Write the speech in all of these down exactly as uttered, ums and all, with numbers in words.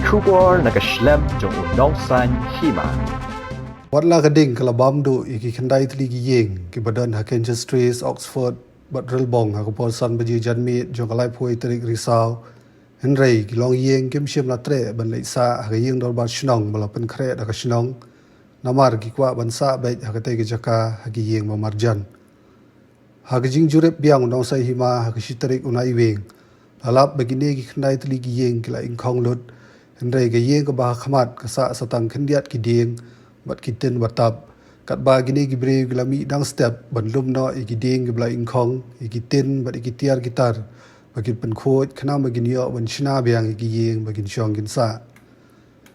Khubor na ka shlem jong u nongsan hima. Wat la ka ding ka la bam duh ïa ki khyndai tylli ki ïing kiba don ha Kensal Street, Oxford bad Rilbong ha ka por san baje janmiet jong ka laiphew tarik Risaw. Hynrei ki longïing kim shym la treh ban leit sah ha ka ïing dorbar shnong ba la pynkhreh da ka shnong. Namar ki kwah ban sah beit ha katei ka jaka ha ki ïing ba marjan. Ha ka jingjurip biang u nongsan hima ha ka shi tarik u Naiwieng, la lap ba kine ki khyndai tylli ki ïing ki la ingkhong lut. Hynrei ka ïing kaba ha khmat ka sah sa tang khyndiat ki dieng bad ki tin ba tap. Katba kine ki briew ki la mih dang step ban lum noh ïa ki dieng kiba la ingkhong, ïa ki tin bad ïa ki tiar ki tar ba kin pynkhuid khnang ba kin ïoh ban shna biang ïa ki ïing ba kin shong kin sah.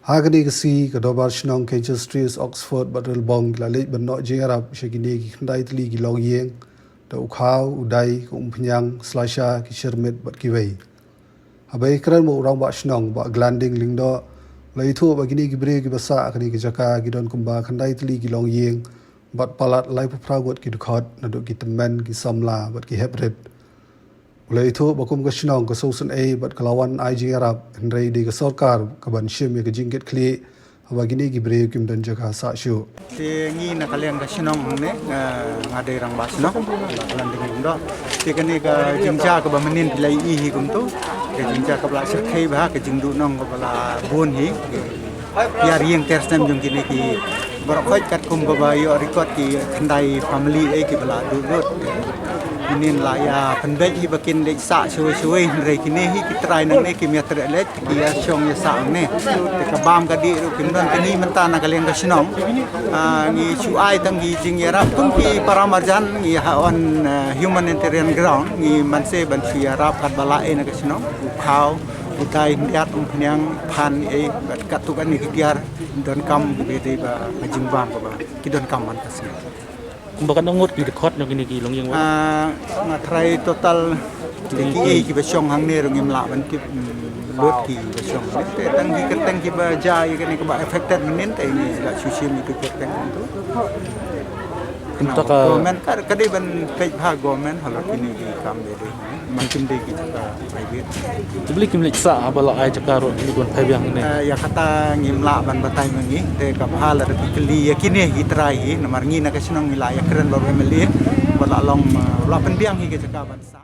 Ha kane ka sngi ka dorbar shnong Kensal Street, Oxford bad Rilbong ki la leit ban noh jingïarap sha kine ki khyndai tylli ki longïing, da u khaw, u dai, ka umphniang, slasha, ki shyrmit bad kiwei. Haba ïakren bad u rangbah shnong Bah Glanding Lyngdoh, u la ïathuh ba kine ki briew kiba sah ha kane ka jaka ki don kumba khyndai tylli ki longïing bad palat laiphew phra ngut ki dkhot naduh ki tymmen, ki samla bad ki heprit. U la ïathuh ba kum ka shnong ka sngewsynei bad ka la wan ai jingïarap, hynrei dei ka sorkar kaban shim ïa ka jingkitkhlieh haba kine ki briew kim don jaka sah shuh. Te ngi na ka liang ka shnong hangne, eh, nga dei rangbah shnong, Bah Glanding Lyngdoh. Te kane ka jingjia kaba mynnin phi la ïohi hi kumto, ka jingjia kaba la shyrkhei bha, ka jingduhnong kaba la bun hi. Ki ar ïing ter snem jong kine ki baroh khoit katkum kaba ïoh record ki khyndai family ei kiba la duh lut. Mynnin la ïa pynbeit hi ba kin leit sah shawei shawei, hynrei kine hi ki trai nangne kim ïa treh leit, ki ïa shong ïa sah nangne. Te ka bam ka dih ruh kim don. Te ngi mynta na ka liang ka shnong, ah, ngi shu ai tang ki jingïarap kum ki para marjan, ngi ha on, ah, humanitarian ground, ngi man se ban shu ïarap katba lah ei na ka shnong, u khaw, u dai, hyndiat, umphniang, phan, ei, bad katto katne ki tiar donkam kiba dei ba ka jingbam kaba ki donkam man ka sngi. Kumba katno ngut ki dkhot jong kine ki longïing, Bah? Ah, nga trai total ki ei kiba shong hangne ruh ngim lah ban tip, mm, lut kiba shong. Te tang ki kyrteng kiba jia ïa kane kaba affected mynnin te ngi la shu shim ïa ki kyrteng tu. Kumta ka government ka, ka dei ban peit bha government halor kine ki kam dei dei. Man kim dei ki jaka private. Te balei kim leit sah haba la ai jaka ruh, kine ki wan phai biang kine? Eh, ïa kata ngim lah ban batai ma ngi, te ka bha lada phi kylli ïa kine ki trai hi, namar ngi na ka shnong ngi la ïakren bad u MLA, ba la long, eh, la pynbiang hi ka jaka ban sah.